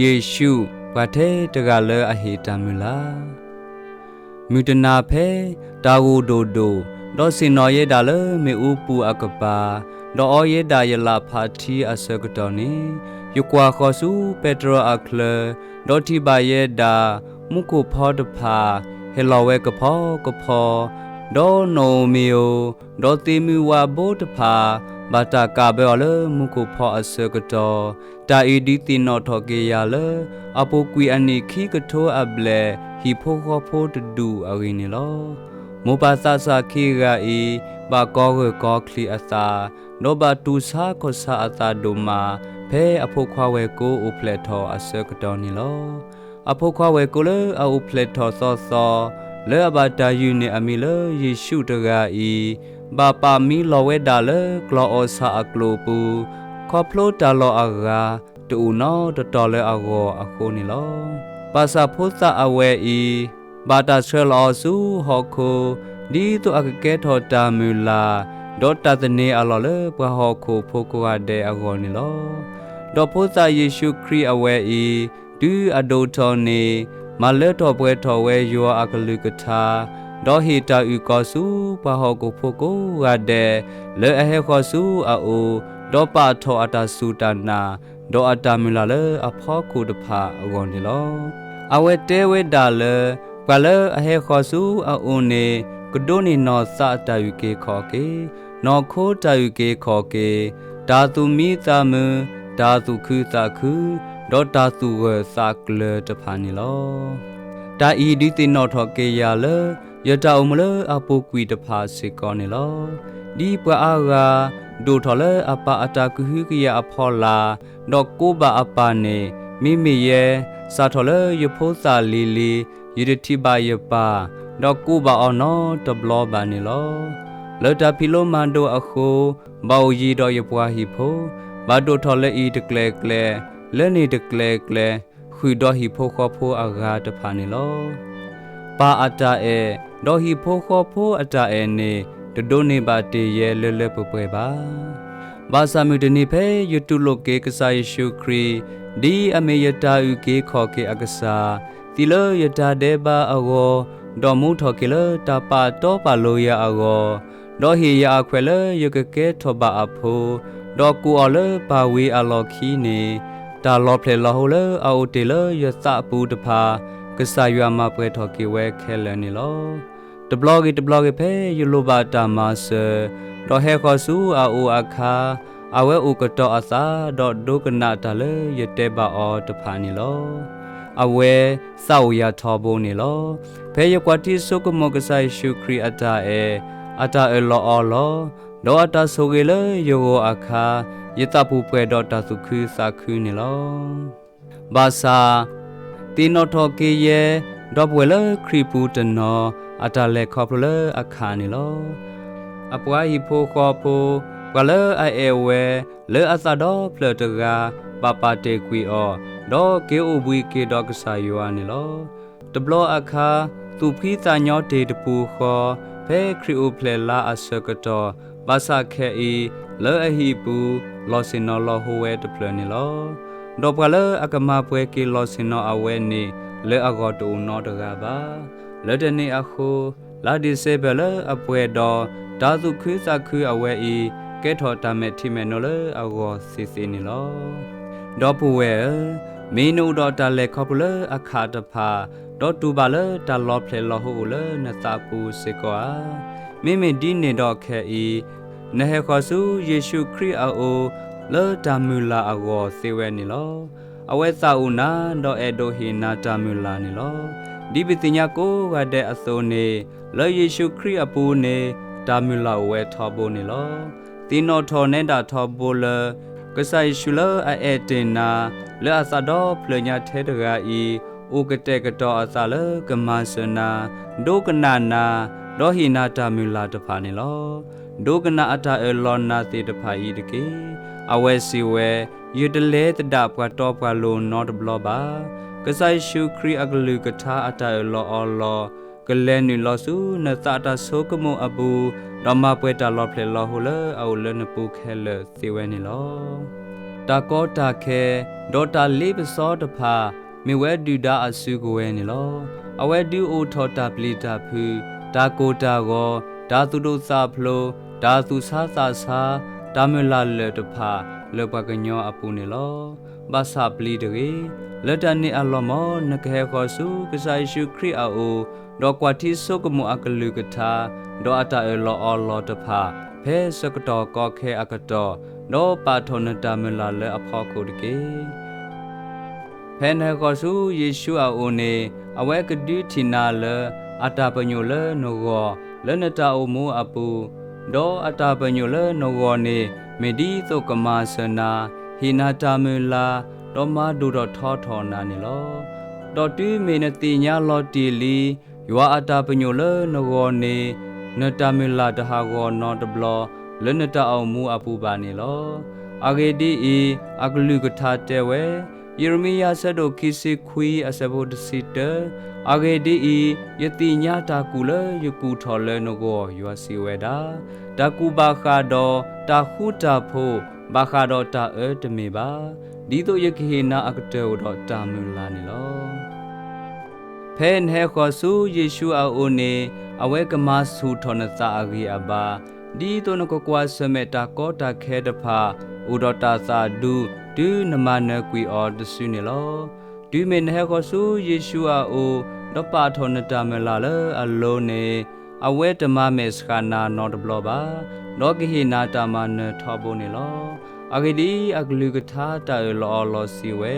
ယ့ၣ်ရှူး ပှၤထဲတဂၤလၢအဟ့ၣ်တၢ်မုၢ်လၢ်. မုၢ်တနၤဖဲ တၢ်ဂိၢ်ဒိၣ်ဒိၣ်, ဒီးဆ့ၣ်နီၤယဲဒၣ်လၢမ့ၣ်အူပူၤအကပၤ, ဒီးအီယဲဒၣ်ယလၣ်ဖးထံအဆၢကတီၢ်န့ၣ်, ယကွၢ်ဃီၤဆူပဲတြီအချၢ, ဒီးထံၣ်ဘၣ်ယဲဒၣ် မူခိၣ်ဖီတဖၣ် ဟဲလီၤဝဲကဖီကဖီ, ဒီးနီၣ်ဧိၤမံၤဧိၤ, ဒီးသ့ၣ်မုၢ်ဝးဘိတဖၣ် ဘၣ်တၢ်ကးဘၢအီၤလၢမူခိၣ်ဖီအဆၢကတီၢ်, တၢ်အံၤဒုးသ့ၣ်နီၣ်ထီၣ်က့ၤယၤလၢ အပူၤကွံာ်အနံၣ်ခံကထိအဘျဲၣ် ဟံၣ်ဖိဃီဖိတဒူၣ်အဂ့ၢ်န့ၣ်လီၤ. မိၢ်ပၢ်သးစၢ်ခံဂၤအံၤ ဘၣ်ကီဂၢၢ်ကီချံးအသး, ဒီးဘၣ်တူၢ်ဆါခီၣ်ဆါအသးဒိၣ်မး ဖဲအဖိခွါဝဲၢ်ကိအိၣ်ဖျဲၣ်ထီၣ်အဆၢကတီၢ်န့ၣ်လီၤ. အဖိခွါဝဲၢ်ကိလၢအအိၣ်ဖျဲၣ်ထီၣ်သီသီ, လၢအဘၣ်တၢ်ယုၢ်န့ၢ်အမံၤလၢယ့ၣ်ရှူးတဂၤအံၤ, ဘၣ်ပာ်မံလီၤဝဲဒၣ်လၢကျီၢ်အီၣ်ဆၣ်အကျိာ်ပူၤ, ခီဖျိတၢ်လီၢ်အဂၤ တအိၣ်နီတတီၤလၢအဂီၢ်အဃိန့ၣ်လီၤ. ဘၣ်ဆၣ်ဖိသၣ်အဝဲအံၤ ဘၣ်တၢ်ဆှၢလီၤအီၤဆူဟီၣ်ခိၣ်, ဒ်သိးအကကဲထီၣ်တၢ်မုၢ်လၢ်, ဒီးတၢ်သန့ၤအလီၢ်လၢပှၤဟီၣ်ခိၣ်ဖိကိးဂၤဒဲးအဂီၢ်န့ၣ်လီၤ. ဒီးဖိသၣ်ယ့ၣ်ရှူးခရံာ်အဝဲအံၤ, တုၤအဒိၣ်ထီၣ်န့ၣ်, မၤလၢထီၣ်ပှဲၤထီၣ်ဝဲယွၤအကလုၢ်ကထါ, ဒီးဟ့ၣ်တၢ်အုၣ်ကီၤဆူပှၤဟီၣ်ခိၣ်ဖိကိးဂၤဒဲး, လၢအဟဲဃီၤဆူအအိၣ်, ဒီးပာ်ထီၣ်အတၢ်စူၢ်တၢ်နာ်, ဒီးအတၢ်မုၢ်လၢ်လၢအဖီခိၣ်တဖၣ်အဂီၢ်န့ၣ်လီၤ. အဝဲတဲဝဲဒၣ်လၢ ပှၤလၢအဟဲဃီၤဆူအအိၣ်န့ၣ် ကဒိးန့ၢ်နီၢ်သးတၢ်အုၣ်က့ၤခီၣ်က့ၤ, နီၢ်ခိတၢ်အုၣ်က့ၤခီၣ်က့ၤ, တၢ်သူၣ်မံသးမုာ်, တၢ်သူၣ်ခုသးခု, ဒီးတၢ်သူၣ်ဂၢၢ်သးကျၢၤတဖၣ်န့ၣ်လီၤ. တၢ်အံၤဒုးသ့ၣ်နီၣ်ထီၣ်က့ၤယၤလၢ ယတၢ်အိၣ်မူလၢအပူၤကွံာ်တဖၣ်စ့ၢ်ကီးန့ၣ်လီၤ. ဒ်ပှၤအါဂၤ ဒိၣ်ထီၣ်လၢအပၢ်အတၢ်ကဟုကယာ်အဖီလာ်, ဒီးကိးဘၣ်အပၢ်န့ၣ်, မ့မ့ၢ်ယဲ, စးထီၣ်လၢယဖိသၣ်လံၤလံၤ, ယတထံၣ်ဘၣ်ယပၢ်, ဒီးကိးဘၣ်အီၤနီတဘျီဘၣ်န့ၣ်လီၤ. လၢတၢ်ဖံးလိမၤဒိးအဃိ, ဘၣ်အိၣ်ယံၤဒီးယပှၤဟံၣ်ဖိ, ဘၣ်ဒိၣ်ထီၣ်လၢအံၤတကျဲၤကျဲၤ, လၢန့ၣ်တကျဲၤကျဲၤ, ဃုာ်ဒီးဟံၣ်ဖိဃီဖိအဂၤတဖၣ်န့ၣ်လီၤ. ပၢ်အတၢ်အဲၣ်, ဒီးဟံၣ်ဖိဃီဖိအတၢ်အဲၣ်န့ၣ် တဒိးန့ၢ်ဘၣ်တ့ၢ်ယဲလၢလၢပှဲၤပှဲၤဘၣ်. ဘၣ်ဆၣ်မုၢ်တနံၤဖဲယတူၢ်လိာ်က့ၤကစၢ်ယ့ၣ်ၡူးခရံာ်, ဒ်အမ့ၢ်ယတၢ်အုၣ်က့ၤခီၣ်က့ၤအကစၢ်, သံလၢယတၢ်ဒဲးဘးအဂီၢ်, ဒီးမူထီၣ်က့ၤလၢတၢ်ပာ်တီပာ်လိၤယၤအဂီၢ်, ဒီးဟ့ၣ်ယၤအခွဲးလၢယကကဲထီၣ်ဘၣ်အဖိ, ဒီးကိးအီၤလၢပၢ်ဝံၤအလီၢ်ခံန့ၣ်, တၢ်လီၤဖျဲၣ်လီၤဟိလၢအအိၣ်တ့ၢ်လၢယသးပူၤတဖၣ်, ကစၢ်ယွၤမၤပှဲၤထီၣ်က့ၤဝဲခဲလၢာ်န့ၣ်လီၤ. တဘျီဂ့ၤတဘျီဂ့ၤဖဲယလိၣ်ဘၣ်တၢ်မၤစၢၤ, ဒီးဟဲဃီၤဆူအအိၣ်အခါ, အဝဲအိၣ်ကတီၤအသး, ဒီးဒိကနၣ်တၢ်လၢယတဲဘၣ်အီၤတဖၣ်န့ၣ်လီၤ. အဝဲသးအိၣ်ယၤထီဘိန့ၣ်လီၤ. ဖဲယကွၢ်ထံဆိကမိၣ်ကစၢ်ယ့ၣ်ၡူးခရံာ်အတၢ်အဲၣ်, အတၢ်အၢၣ်လီၤအီလီၤ, ဒီးအတၢ်ဆိၣ်ဂ့ၤလၢယဂီၢ်အခါ, ယသးပူၤပှဲၤဒီးတၢ်သူၣ်ခုသးခုန့ၣ်လီၤ. ဘၣ်ဆၣ်, သ့ၣ်နီၣ်ထီၣ်က့ၤယဲ, ဒီပုၢ်ဝဲၢ်လၢခရံာ်ပူၤတနီၤ, အတၢ်လဲၤခီဖျိလၢအခးန့ၣ်လီၤ. အပှၤဟံၣ်ဖိဃီဖိ, ပှၤလၢအအဲၣ်ဝဲ, လၢအသးဒီဖျၢၣ်တဂၤ, ဘၣ်ပာ်တ့ၢ်ကွံာ်အီၤ, ဒီးက့ၤအိၣ်ဘှံးက့ၤဒီးကစၢ်ယွၤန့ၣ်လီၤ. တဘျီအခါ, သူၣ်ဖှံသးညီတ့ၢ်တပူၤဃီ, ဖဲခရံာ်အိၣ်ဖျဲၣ်လါအဆၢကတီၢ်, ဘၣ်ဆၣ်ခဲအံၤ, လၢအဟံၣ်ပူၤ, လီၤဆ့ၣ်နီၤလီၤဟိဝဲတဖျၢၣ်န့ၣ်လီၤ. ဒီးပှၤလၢအကမၤပှဲၤက့ၤလီၤဆ့ၣ်နီၤအဝဲန့ၣ်, လၢအဂီၢ်တအိၣ်နီတဂၤဘၣ်. လၢတၢ်န့ၣ်အဃိ, လါဒံၣ်စ့ဘၢၣ်လၢအပှဲၤဒီး, တၢ်သူၣ်ခုသးခုအဝဲအံၤ, ကဲထီၣ်တၢ်မဲာ်ထံမဲာ်နိလၢအဂီၢ်သ့သ့န့ၣ်လီၤ. ဒီပုၢ်ဝဲၢ်ဧၢ, မ့ၢ်နအိၣ်ဒီးတၢ်လဲၤခီဖျိလၢအခးတဖၣ်, ဒီးတူၢ်ဘၣ်လၢတၢ်လီၤဖျဲၣ်လီၤဟိအိၣ်လၢနသးပူၤစ့ၢ်ကီးဧါ. မ့မ့ၢ်ဒ်န့ၣ်ဒီးခဲအံၤ, နဟဲဃီၤဆူယ့ၣ်ၡူးခရံာ်အအိၣ်, လၢတၢ်မုၢ်လၢ်အဂီၢ်သ့ဝဲန့ၣ်လီၤ. အဝဲသးအိၣ်နၤ, ဒီးအဲၣ်ဒိးဟ့ၣ်နၤတၢ်မုၢ်လၢ်န့ၣ်လီၤ. ဒ်ပသ့ၣ်ညါကိးဂၤဒဲးအသိးန့ၣ်, လၢယ့ၣ်ၡူးခရံာ်အပူၤန့ၣ်, တၢ်မုၢ်လၢ်အိၣ်ဝဲထီဘိန့ၣ်လီၤ. သ့ၣ်နီၣ်ထီၣ်နဲဒၣ်ထီဘိလၢ, ကစၢ်ယ့ၣ်ၡူးလၢအအဲၣ်တ့ၢ်နၤ, လၢအသးဒီဖျၢၣ်ညါထဲတဂၤအံၤ, အိၣ်ကတဲာ်ကတီၤအသးလၢကမၤစၢၤနၤ, ဒိကနၣ်နၤ, ဒီးဟ့ၣ်နၤတၢ်မုၢ်လၢ်တဖၣ်န့ၣ်လီၤ. ဒိကနၣ်အတၢ်အၢၣ်လီၤနၤသ့ၣ်တဖၣ်အံၤတက့ၢ်. အဝဲစံးဝဲ, ယတလဲၤသဒၣ်ပှၤတီပှၤလိၤနီတဘျီဘၣ်. ကစၢ်ယ့ၣ်ၡူးခရံာ်အကလုၢ်ကထါအတၢ်အၢၣ်လီၤအီလီၤ, ကလဲၤနုာ်လီၤဆူနသးတၢ်ဆိကမိၣ်အပူၤ, ဒီးမၤပှဲၤတၢ်လီၤဖျဲၣ်လီၤဟိလၢအအိၣ်လၢနပူၤခဲလၢာ်သ့ဝဲန့ၣ်လီၤ. တၢ်ကီတၢ်ခဲ, ဒီးတၢ်လ့ပစီတဖၣ် မ့ၢ်ဝဲဒုၣ်ဒါအစုကဝဲၤန့ၣ်လီၤ. အဝဲဒုးအိၣ်ထီၣ်တၢ်ပျံၤတၢ်ဖုး, တၢ်ကိၢ်တၢ်ဂီၤ, တၢ်သူၣ်ဒိၣ်သးဖျိး, တၢ်သူၣ်ဆါသးဆါ, တၢ်မုၢ်လၢ်လၢာ်တဖၣ် လၢပှၤကညီအပူၤန့ၣ်လီၤ. ဘၣ်ဆၣ်ပျံၤတဂ့ၤ, လၢတၢ်န့ၣ်အလီၢ်မ့ၢ် နကဟဲဃီၤဆူကစၢ်ယ့ၣ်ၡူးခရံာ်အအိၣ်, ဒီးကွၢ်ထံဆိကမိၣ်အကလုၢ်ကထါ, ဒီးအတၢ်အၢၣ်လီၤအီလီၤတဖၣ်, ဖဲဆၢကတီၢ်ကီခဲအကတီၢ်, ဒီးပာ်ထီၣ်နတၢ်မုၢ်လၢ်လၢအဖီခိၣ်တက့ၢ်. ဖဲနဟဲဃီၤဆူယ့ၣ်ၡူးအအိၣ်န့ၣ်, အဝဲကဒုးထံၣ်နၤလၢ အတၢ်ပညိၣ်လၢနဂီၢ်, လၢနတၢ်အိၣ်မူအပူၤ, ဒီးအတၢ်ပညိၣ်လၢနဂီၢ်န့ၣ် မ့ၢ်ဒ်သိးကမၤစၢၤနၤ, ဟ့ၣ်နၤတၢ်မုၢ်လၢ်, ဒီးမၤဒိၣ်ထီၣ်ထီထီၣ်နၤန့ၣ်လီၤ. ဒီးတုၤမ့ၢ်နသ့ၣ်ညါလီၤတံၢ်လံ ယွၤအတၢ်ပညိၣ်လၢနဂီၢ်န့ၣ်, နတၢ်မုၢ်လၢ်တဟးဂီၤနီတဘျီ လၢနတၢ်အိၣ်မူအပူၤဘၣ်န့ၣ်လီၤ. အဂ့ၢ်ဒ်အံၤ, အကလုၢ်ကထါတဲဝဲ, ယံးရမံယၤအဆၢဒိၣ်ခံဆံခွံအဆၢဖိတဆံတၢ, အဂ့ၢ်ဒ်အံၤ, ယသ့ၣ်ညါတၢ်ကူၣ်လၢယကူၣ်ထီၣ်လၢနဂီၢ် ယွၤစံးဝဲဒၣ်, တၢ်ကူၣ်ဘၣ်ဃးဒီးတၢ်ဃူတၢ်ဖိး, ဘၣ်ဃးဒီးတၢ်အၢတမ့ၢ်ဘၣ်, ဒ်သိးယကဟ့ၣ်နၤအကတၢၢ်အိၣ်ဒီးတၢ်မုၢ်လၢ်န့ၣ်လီၤ. ဖဲနဟဲဃီၤဆူယ့ၣ်ၡူးအအိၣ်န့ၣ်, အဝဲကမၤဆူၣ်ထီၣ်နသးအဂံၢ်အဘါ, ဒ်သိးနကကွၢ်ဆၢၣ်မဲာ်တၢ်ကီတၢ်ခဲတဖၣ် အိၣ်ဒီးတၢ်သးဒူ တုၤနမၤနၢၤကွံာ်အီၤတစုန့ၣ်လီၤ. တုၤမ့ၢ်နဟဲဃီၤဆူယ့ၣ်ၡူးအအိၣ်, ဒီးပာ်ထီၣ်နတၢ်မုၢ်လၢ်လၢအလိၤန့ၣ်, အဝဲတမၤမဲာ်ဆှးနၤနီတဘျီဘၣ်, ဒီးကဟ့ၣ်နၤတၢ်မၤနၢၤထီဘိန့ၣ်လီၤ. အဂ့ၢ်ဒ်အံၤ, အကလုၢ်ကထါတၢ်အၢၣ်လီၤအီလီၤစံးဝဲ,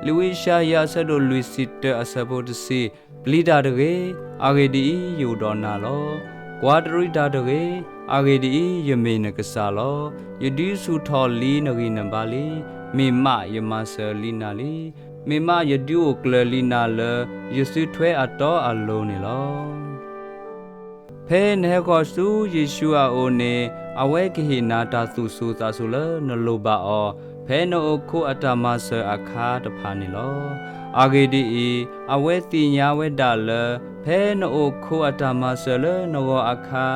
လံာ်ဝံယၡါယၤအဆၢဒိၣ်လွံၢ်ဆံတၢအဆၢဖိတဆံ, ပျံၤတၢ်တဂ့ၤ, အဂ့ၢ်ဒ်အံၤ, ယအိၣ်ဒီးနၤလီၤ. ကွၢ်တရံးတၢ်တဂ့ၤ, အဂ့ၢ်ဒ်အံၤ, ယမ့ၢ်နကစၢ်လီၤ. ယဒုးဆူၣ်ထီၣ်လံနဂံၢ်နဘါလံ, မ့ၢ်မးယမၤစၢၤလံနၤလံ, မ့ၢ်မးယဒုးအိၣ်ကျၢၤလံနၤလၢ ယစုထွဲအတီအလိၤန့ၣ်လီၤ. ဖဲနဟဲဃီၤဆူယ့ၣ်ၡူးအအိၣ်န့ၣ်, အဝဲကဟ့ၣ်နၤတၢ်သူၣ်စူၤသးစူၤလၢနလိၣ်ဘၣ်အီၤ, ဖဲနအိၣ်ခိးအတၢ်မၤစၢၤအခါတဖၣ်န့ၣ်လီၤ. အဂ့ၢ်ဒ်အံၤ, အဝဲသ့ၣ်ညါဝဲဒၣ်လၢ ဖဲနအိၣ်ခိးအတၢ်မၤစၢၤလၢနဂီၢ်အခါ,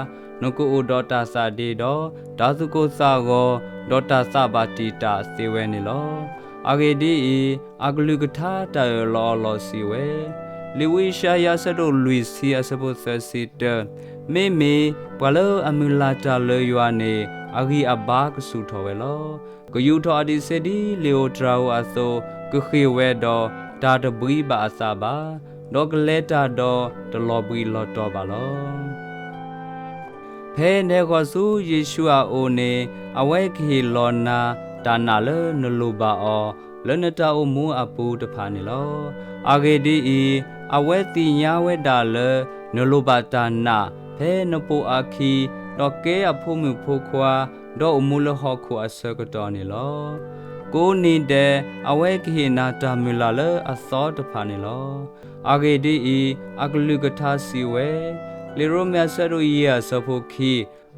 နကအိၣ်ဒီးတၢ်သးဒ့ဒီး တၢ်သူၣ်ကိၢ်သးဂီၤ, ဒီးတၢ်သးဘၣ်တံာ်တာ်သ့ဝဲန့ၣ်လီၤ. အဂ့ၢ်ဒ်အံၤ, အကလုၢ်ကထါတၢ်အၢၣ်လီၤအီလီၤစံးဝဲ, လံာ်ဝံယၡါယၤအဆၢဒိၣ်လွံၢ်ဆံအဆၢဖိသၢဆံတၢ, မ့မ့ၢ်ပှၤလၢအမုၢ်လၢ်တၢ်လၢယွၤန့ၣ် အဂံၢ်အဘါကဆူၣ်ထီၣ်ဝဲလီၤ. ကယူာ်ထီၣ်အဒံးစ့ဒ်လ့ၣ်ဧိၤတြၤဧိၤအသိး, ကဃ့ၢ်ဝဲဒီးတၢ်တဘှံးဘၣ်အသးဘၣ်, ဒီးကလဲၤတၢ်ဒီးတလီၤဘှံးလီၤတီၤဘၣ်လီၤ. ဖဲနဟဲဃီၤဆူယ့ၣ်ၡူးအအိၣ်န့ၣ်, အဝဲကဟ့ၣ်လီၤနၤတၢ်နာ်လၢနလိၣ်ဘၣ်အီၤ, လၢနတၢ်အိၣ်မူအပူၤတဖၣ်န့ၣ်လီၤ. အဂ့ၢ်ဒ်အံၤ, အဝဲသ့ၣ်ညါဝဲဒၣ်လၢ နလိၣ်ဘၣ်တၢ်နာ် ဖဲနပိာ်အခံ, ဒီးကဲအဖိမုၣ်ဖိခွါ, ဒီးအိၣ်မူလၢဟီၣ်ခိၣ်အဆၢကတီၢ်န့ၣ်လီၤ. ကိးနံၤဒဲး အဝဲကဟ့ၣ်နၤတၢ်မုၢ်လၢ်လၢအသီတဖၣ်န့ၣ်လီၤ. အဂ့ၢ်ဒ်အံၤ, အကလုၢ်ကထါစံးဝဲ, လံာ်ရိမ့ၤအဆၢဒိၣ်ယဲၢ်အဆၢဖိခံ,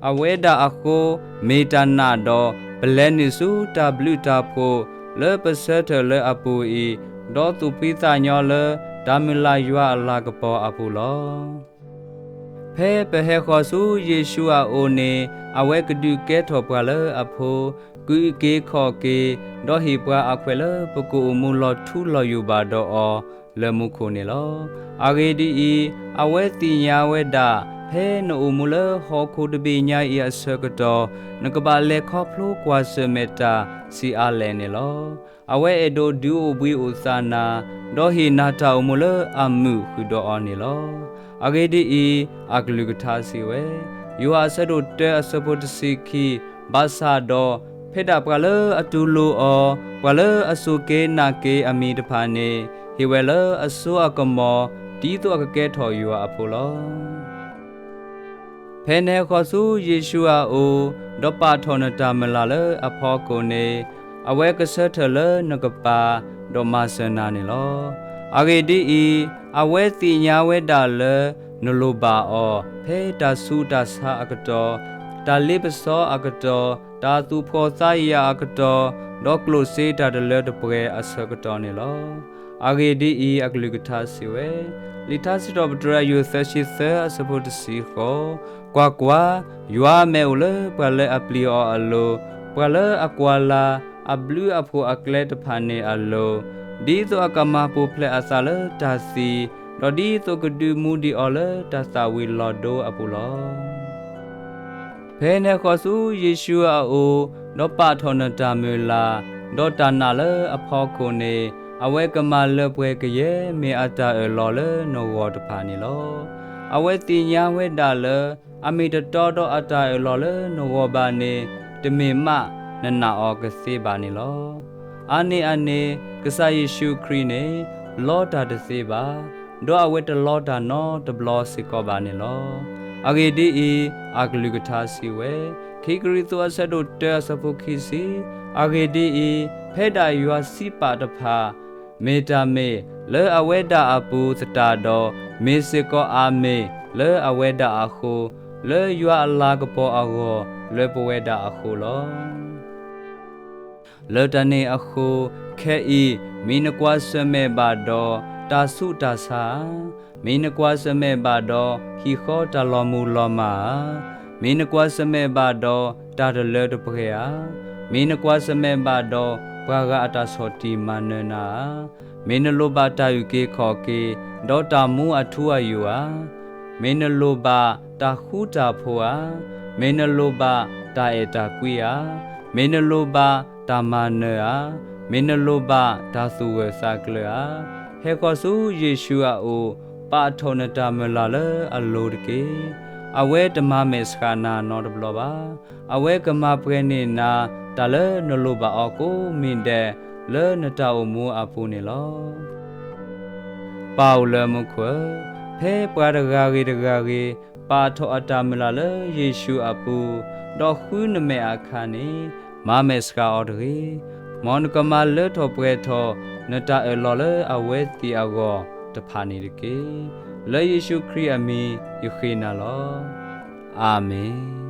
အဝဲဒၣ်အဃိ, မ့ၢ်တၢ်နာ်ဒီး ပလဲၤနုာ်ဆူတၢ်ဘျုးတၢ်ဖှိၣ် လၢပဆၢထၢၣ်လၢအပူၤအံၤ, ဒီးသူၣ်ဖှံသးညီလၢ တၢ်မုၢ်လၢ်ယွၤအလၤကပီၤအပူၤလီၤ. ဖဲပဟဲဃီၤဆူယ့ၣ်ၡူးအအိၣ်န့ၣ်, အဝဲကဒုးကဲထီၣ်ပှၤလၢအဖိ, ကအုၣ်က့ၤခီၣ်က့ၤ, ဒီးဟ့ၣ်ပှၤအခွဲးလၢပကအိၣ်မူလီၤထူလီၤယိာ်ဘၣ်ဒီးအီၤ လၢမူခိၣ်န့ၣ်လီၤ. အဂ့ၢ်ဒ်အံၤ, အဝဲသ့ၣ်ညါဝဲဒၣ်, ဖဲနအိၣ်မူလၢဟီၣ်ခိၣ်တဘ့ၣ်ညါအံၤအဆၢကတီၢ်, နကဘၣ်လဲၤခီဖျိကွၢ်ဆၢၣ်မဲာ်တၢ်ဆံးအါလဲၣ်န့ၣ်လီၤ. အဝဲအဲၣ်ဒိးဒုးအိၣ်ဘှံးအိၣ်သးနၤ, ဒီးဟ့ၣ်နၤတၢ်အိၣ်မူလၢအမုာ်ဃုာ်ဒီးအီၤန့ၣ်လီၤ. အဂ့ၢ်ဒ်အံၤ, အကလုၢ်ကထါစံးဝဲ, ယိၤဟၣ်အဆၢဒိၣ်တၢအဆၢဖိတဆံခံ, ဘၣ်ဆၣ်ဒီး, ဖဲဒၣ်ပှၤလၢအတူၢ်လိာ်အီၤ, ပှၤလၢအစူၢ်က့ၤနာ်က့ၤအမံၤတဖၣ်န့ၣ်, ဟ့ၣ်ဝဲလၢအစိအကမီၤ, ဒ်သိးအကကဲထီၣ်ယွၤအဖိလီၤ. ဖဲနဟဲဃီၤဆူယ့ၣ်ၡူးအအိၣ်, ဒီးပာ်ထီၣ်နတၢ်မုၢ်လၢ်လၢအဖီခိၣ်န့ၣ်, အဝဲကဆၢထၢၣ်လၢနကပၤ, ဒီးမၤစၢၤနၤန့ၣ်လီၤ. အဂ့ၢ်ဒ်အံၤ, အဝဲသ့ၣ်ညါဝဲဒၣ်လၢ နလိၣ်ဘၣ်အီၤ, ဖဲတၢ်ဆူးတၢ်ဆါအကတီၢ်, တၢ်လ့ပစီအကတီၢ်, တၢ်သူၣ်ဖှီၣ်သးယာ်အကတီၢ်, ဒီးကျိၣ်စ့တၢ်တလၢတပှဲၤအဆၢကတီၢ်န့ၣ်လီၤ. အဂ့ၢ်ဒ်အံၤ, အကလုၢ်ကထါစံးဝဲ, လံာ်ထါစံးထီၣ်ပတြၢၤ အယုၢ်သၢဆံသၢအဆၢဖိတဆံဃိး, ကွၢ်ကွၢ်, ယွၤမဲာ်အိၣ်လၢပှၤလၢအပျံၤအီၤအလိၤ, ပှၤလၢအကွၢ်လၤ, အဘျုးအဖှိၣ်အကျဲတဖၣ်န့ၣ်အလိၤ, ဒ်သိးအကမၤပူၤဖျဲးအသးလၢတၢ်သံ, ဒီးဒ်သိးကဒုးမူဒံးအီၤလၢတၢ်သၣ်ဝံၤလီၤဒိအပူၤလီၤ. ဖဲနဟဲဃီၤဆူယ့ၣ်ၡူးအအိၣ်, ဒီးပာ်ထီၣ်နတၢ်မုၢ်လၢ်, ဒီးတၢ်နာ်လၢအဖီခိၣ်န့ၣ်, အဝဲကမၤလၢပှဲၤကယဲၢ်မ့ၢ်အတၢ်အၢၣ်လီၤလၢနဂီၢ်တဖၣ်န့ၣ်လီၤ. အဝဲသ့ၣ်ညါဝဲဒၣ်လၢ အမ့ၢ်တတီဒီးအတၢ်အၢၣ်လီၤလၢနဂီၢ်ဘၣ်န့ၣ်, တမ့ၢ်မးနနာ်အီၤကသ့ဘၣ်န့ၣ်လီၤ. အါန့ၢ်အန့ၣ်, ကစၢ်ယ့ၣ်ၡူးခရံာ်န့ၣ် လီတၢ်တသ့ဘၣ်, ဒီးအဝဲတလီတၢ်နီတဘျီစ့ၢ်ကီးဘၣ်န့ၣ်လီၤ. အဂ့ၢ်ဒ်အံၤ, အကလုၢ်ကထါစံးဝဲ, ခံကရံၣ်သူးအဆၢဒိၣ်တၢအဆၢဖိခံဆံ, အဂ့ၢ်ဒ်အံၤ, ဖဲဒၣ်ယွၤစံးပာ်တဖၣ် မ့ၢ်တၢ်မ့ၢ်လၢအဝဲဒၣ်အပူၤသတးဒီး, မ့ၢ်စ့ၢ်ကီးအမ့ၢ်လၢအဝဲဒၣ်အဃိ, လၢယွၤအလၤကပီၤအဂီၢ်လၢပဝဲဒၣ်အဃိလီၤ. လၢတၢ်န့ၣ်အဃိ, ခဲအံၤ, မ့ၢ်နကွၢ်ဆၢၣ်မဲာ်ဘၣ်ဒီးတၢ်ဆူးတၢ်ဆါဧါ, မ့ၢ်နကွၢ်ဆၢၣ်မဲာ်ဘၣ်ဒီး ဟံၣ်ဃီတၢ်လီၤမုၢ်လီၤမၢ်ဧါ, မ့ၢ်နကွၢ်ဆၢၣ်မဲာ်ဘၣ်ဒီးတၢ်တလၢတပှဲၤဧါ, မ့ၢ်နကွၢ်ဆၢၣ်မဲာ်ဘၣ်ဒီးပှၤဂၤအတၢ်ဆီၣ်တံၢ်မၤနၢၤနၤဧါ, မ့ၢ်နလိၣ်ဘၣ်တၢ်အုၣ်က့ၤခီၣ်က့ၤ, ဒီးတၢ်မူအထူအယိာ်ဧါ, မ့ၢ်နလိၣ်ဘၣ်တၢ်ဃူတၢ်ဖိးဧါ, မ့ၢ်နလိၣ်ဘၣ်တၢ်အဲၣ်တၢ်ကွံဧါ, မ့ၢ်နလိၣ်ဘၣ်တၢ်မၤနၢၤဧါ, မ့ၢ်နလိၣ်ဘၣ်တၢ်သူၣ်ဂၢၢ်သးကျၢၤဧါ, ဟဲဃီၤဆူယ့ၣ်ၡူးအအိၣ်, ပာ်ထီၣ်နတၢ်မုၢ်လၢ်လၢအလိၤတက့ၢ်. အဝဲတမၤမဲာ်ဆှးနၤနီတဘျီဘၣ်. အဝဲကမၤပှဲၤန့ၢ်နၤ တၢ်လၢနလိၣ်ဘၣ်အီၤကိးမံၤဒဲး လၢနတၢ်အိၣ်မူအပူၤန့ၣ်လီၤ. ပၢ်အိၣ်လၢမူခိၣ်ဧၢ, ဖဲပှၤတဂၤဂ့ၤတဂၤဂ့ၤ ပာ်ထီၣ်အတၢ်မုၢ်လၢ်လၢယ့ၣ်ၡူးအပူၤ, ဒီးဃုနမဲာ်အခါန့ၣ်, မၤမဲာ်ဆှးအီၤတဂ့ၤ. မ်နကမၤလၢထီၣ်ပှဲၤထီၣ် နတၢ်အၢၣ်လီၤလၢအဝဲသ့ၣ်အဂီၢ်တဖၣ်န့ၣ်တက့ၢ်. လၢယ့ၣ်ၡူးခရံာ်အမံၤယဃ့နၤလီၤ. အၤမ့ၣ်.